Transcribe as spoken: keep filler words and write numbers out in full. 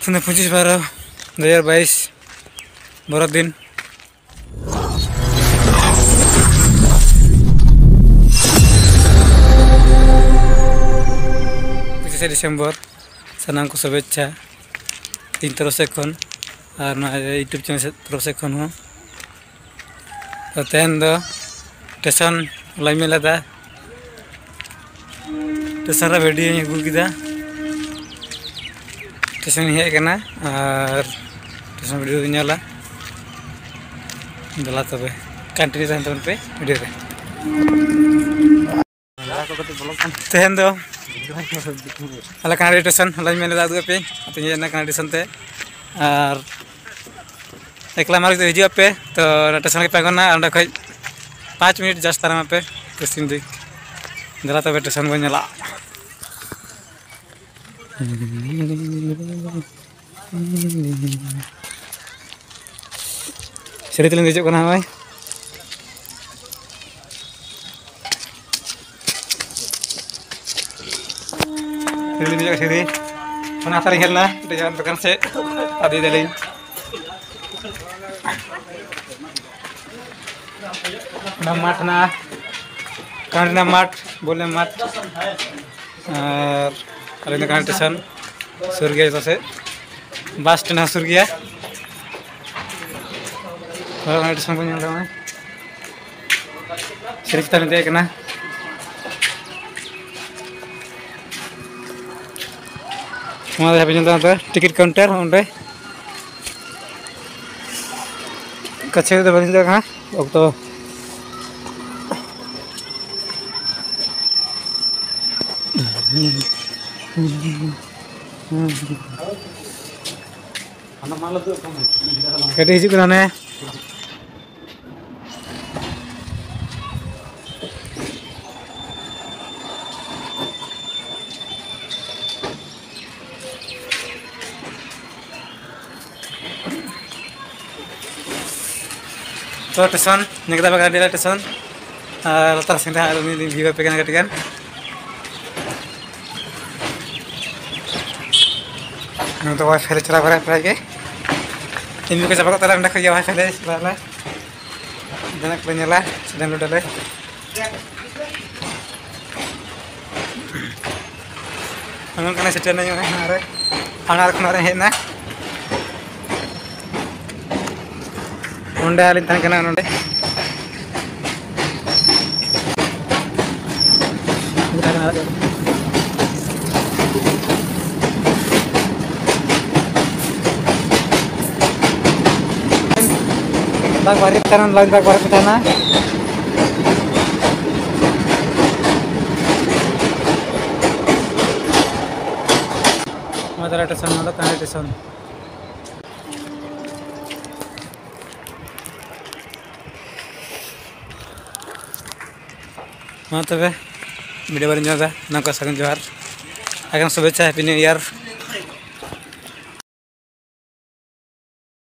ᱛᱮᱦᱮᱧ ᱫᱚ ᱯᱚᱸᱪᱤᱥ ᱵᱟᱨᱚ ᱫᱩ ᱦᱟᱡᱟᱨ ᱵᱟᱭᱤᱥ, ᱵᱚᱨᱚ ᱫᱤᱱ, ᱯᱚᱸᱪᱤᱥᱮ ᱰᱤᱥᱮᱢᱵᱚᱨ᱾ ᱥᱟᱱᱟᱢ ᱠᱚ ᱥᱩᱵᱷᱮᱪᱪᱷᱟ ᱤᱧ ᱛᱚᱨᱚᱯ ᱥᱮᱫ ᱠᱷᱚᱱ, ᱟᱨ ᱱᱚᱣᱟ YouTube ᱪᱮᱱᱮᱞ ᱥᱮᱫ, ᱛᱚᱨᱚᱯ ᱥᱮᱫ ᱠᱷᱚᱱ ᱦᱚᱸ᱾ ᱛᱚ, ᱛᱮᱦᱮᱧ ᱫᱚ ᱴᱮᱥᱚᱱ ᱞᱟᱧ ᱢᱮᱱ ᱞᱮᱫᱟ, ᱴᱮᱥᱚᱱ ᱨᱮ ᱵᱷᱤᱰᱤᱭᱳᱧ ᱟᱹᱜᱩ ᱠᱮᱫᱟ, ᱴᱮᱥᱚᱱ ᱤᱧ ᱦᱮᱡ ᱟᱠᱟᱱᱟ ᱟᱨ ᱴᱮᱥᱚᱱ ᱵᱷᱤᱰᱤᱭᱳ ᱧᱮᱞᱟ᱾ ᱫᱮᱞᱟ ᱛᱚᱵᱮ, ᱠᱚᱱᱴᱤᱱᱤᱭᱩ ᱛᱟᱦᱮᱱ ᱛᱟᱵᱚᱱ ᱯᱮ ᱵᱷᱤᱰᱤᱭᱳ ᱨᱮ᱾ ᱛᱮᱦᱮᱧ ᱫᱚ ᱟᱞᱮ ᱠᱟᱱᱟᱰᱤ ᱴᱮᱥᱚᱱ ᱞᱟᱧ ᱢᱮᱱ ᱞᱮᱫᱟ, ᱩᱫᱩᱜ ᱟᱯᱮ, ᱟᱫᱚ ᱤᱧ ᱦᱮᱡ ᱮᱱᱟ ᱠᱟᱱᱟᱰᱤ ᱴᱮᱥᱚᱱ ᱛᱮ᱾ ᱟᱨ ᱮᱠᱞᱟ ᱢᱟᱨᱜᱽ ᱛᱮ ᱦᱤᱡᱩᱜ ᱟᱯᱮ, ᱛᱚ ᱚᱱᱟ ᱴᱮᱥᱚᱱ ᱜᱮᱯᱮ ᱟᱬᱜᱚᱱᱟ, ᱚᱸᱰᱮ ᱠᱷᱚᱡ ᱯᱟᱸᱪ ᱢᱤᱱᱤᱴ ᱡᱟᱥᱴ ᱛᱟᱲᱟᱢ ᱟᱯᱮ ᱠᱨᱤᱥᱤᱱᱰᱤ᱾ ᱫᱮᱞᱟ ᱛᱚᱵᱮ ᱴᱮᱥᱚᱱ ᱵᱚᱱ ᱧᱮᱞᱟ᱾ ᱥᱤᱲᱤ ᱛᱮᱞᱤᱧ ᱫᱮᱡᱚᱜ ᱠᱟᱱᱟ ᱱᱚᱜᱼᱚᱭ᱾ ᱥᱤᱲᱤ ᱞᱤᱧ ᱫᱮᱡᱚᱜ ᱠᱟᱱᱟ, ᱥᱤᱲᱤ᱾ ᱚᱱᱟ ᱦᱟᱛᱟᱨᱤᱧ ᱦᱮᱡ ᱞᱮᱱᱟ, ᱫᱮᱡᱚᱜ ᱫᱚᱠᱟᱱ ᱥᱮᱫ ᱟᱫᱚ ᱫᱟᱞᱤᱧ᱾ ᱚᱱᱟ ᱢᱟᱴᱷ ᱦᱮᱱᱟᱜᱼᱟ, ᱠᱟᱨᱮᱱᱴ ᱨᱮᱱᱟᱜ ᱢᱟᱴᱷ, ᱵᱚᱞ ᱮᱱᱮᱡ ᱢᱟᱴᱷ᱾ ᱟᱨ ᱟᱞᱮ ᱫᱚ ᱠᱟᱨᱮᱱᱴ ᱥᱴᱮᱥᱚᱱ ᱥᱩᱨ ᱜᱮᱭᱟ ᱡᱚᱛᱚ ᱥᱮᱫ, ᱵᱟᱥ ᱥᱴᱮᱱᱰ ᱦᱚᱸ ᱥᱩᱨ ᱜᱮᱭᱟ᱾ ᱦᱳᱭ, ᱠᱟᱨᱮᱱᱴ ᱥᱴᱮᱥᱚᱱ ᱠᱚ ᱧᱮᱞ ᱛᱟᱵᱚᱱᱟ᱾ ᱥᱤᱲᱤ ᱪᱮᱛᱟᱱ ᱨᱮ ᱫᱮᱡ ᱠᱟᱱᱟ᱾ ᱱᱚᱣᱟ ᱫᱚ ᱦᱟᱸᱜ ᱯᱮ ᱧᱮᱞ ᱫᱟ ᱱᱚᱛᱮ ᱴᱤᱠᱤᱴ ᱠᱟᱣᱩᱱᱴᱟᱨ, ᱚᱸᱰᱮ ᱠᱟᱪᱷᱮ ᱫᱚ ᱵᱟᱹᱞᱤᱧ ᱫᱟᱲᱮᱭᱟᱜ ᱠᱟᱱᱟ ᱚᱠᱛᱚ᱾ ᱜᱟᱹᱰᱤ ᱦᱤᱡᱩᱜ ᱠᱟᱱᱟ ᱚᱱᱮ᱾ ᱛᱚ, ᱴᱮᱥᱚᱱ, ᱧᱮᱞ ᱠᱮᱫᱟ ᱯᱮ ᱠᱟᱱᱟᱰᱤ ᱨᱮ ᱴᱮᱥᱚᱱ᱾ ᱟᱨ ᱞᱟᱛᱟᱨ ᱥᱮᱱ ᱨᱮ ᱦᱟᱸᱜ ᱟᱨ ᱢᱤᱫ ᱫᱤᱱ ᱵᱷᱤᱭᱩ ᱟᱯᱮ ᱠᱟᱱᱟ ᱠᱟᱹᱴᱤᱡ ᱜᱟᱱ᱾ ᱱᱚᱣᱟ ᱫᱚ ᱣᱟᱭᱯᱷᱟᱭ ᱞᱮ ᱪᱟᱞᱟᱣ ᱵᱟᱲᱟᱭᱟ ᱯᱨᱟᱭ ᱜᱮ᱾ ᱛᱤᱦᱤᱧ ᱠᱚ ᱪᱟᱵᱟ ᱠᱚᱜ ᱛᱟᱞᱮ ᱚᱸᱰᱮ ᱠᱷᱚᱡ ᱜᱮ ᱣᱟᱭᱯᱷᱟᱭ ᱞᱮ ᱪᱟᱞᱟᱣ ᱞᱮ᱾ ᱡᱟᱦᱟᱱᱟᱜ ᱠᱚᱞᱮ ᱧᱮᱞᱟ, ᱰᱟᱣᱩᱱᱞᱳᱰ ᱟᱞᱮ᱾ ᱚᱱᱮ ᱚᱱᱠᱟᱞᱮ ᱥᱮᱴᱮᱨ ᱮᱱᱟ ᱱᱚᱜᱼᱚᱭ ᱦᱟᱱᱟ ᱨᱮ, ᱦᱟᱱᱟ ᱨᱮ ᱠᱷᱚᱱᱟᱜ ᱞᱮ ᱦᱮᱡ ᱮᱱᱟ᱾ ᱚᱸᱰᱮ ᱟᱹᱞᱤᱧ ᱛᱟᱦᱮᱸ ᱠᱟᱱᱟ ᱱᱚᱰᱮ᱾ ᱵᱟᱜᱽ ᱵᱟᱦᱨᱮ ᱯᱮ ᱛᱟᱦᱮᱱᱟ, ᱞᱟᱭᱤᱱ ᱵᱟᱜᱽ ᱵᱟᱦᱨᱮ ᱯᱮ ᱛᱟᱦᱮᱱᱟ᱾ ᱢᱟᱫᱟᱨᱟ ᱴᱮᱥᱚᱱ, ᱱᱚᱰᱮ ᱛᱟᱦᱮᱸ ᱴᱮᱥᱚᱱ᱾ ᱢᱟ ᱛᱚᱵᱮ, ᱵᱷᱤᱰᱤᱭᱳ ᱵᱟᱨᱤᱧ ᱧᱮᱞ ᱮᱫᱟ, ᱱᱚᱝᱠᱟ ᱥᱟᱹᱜᱩᱱ ᱡᱚᱦᱟᱨ, ᱟᱜᱟᱢ ᱥᱩᱵᱷᱮᱪᱪᱷᱟ, ᱦᱮᱯᱤ ᱱᱤᱭᱩ ᱤᱭᱟᱨ᱾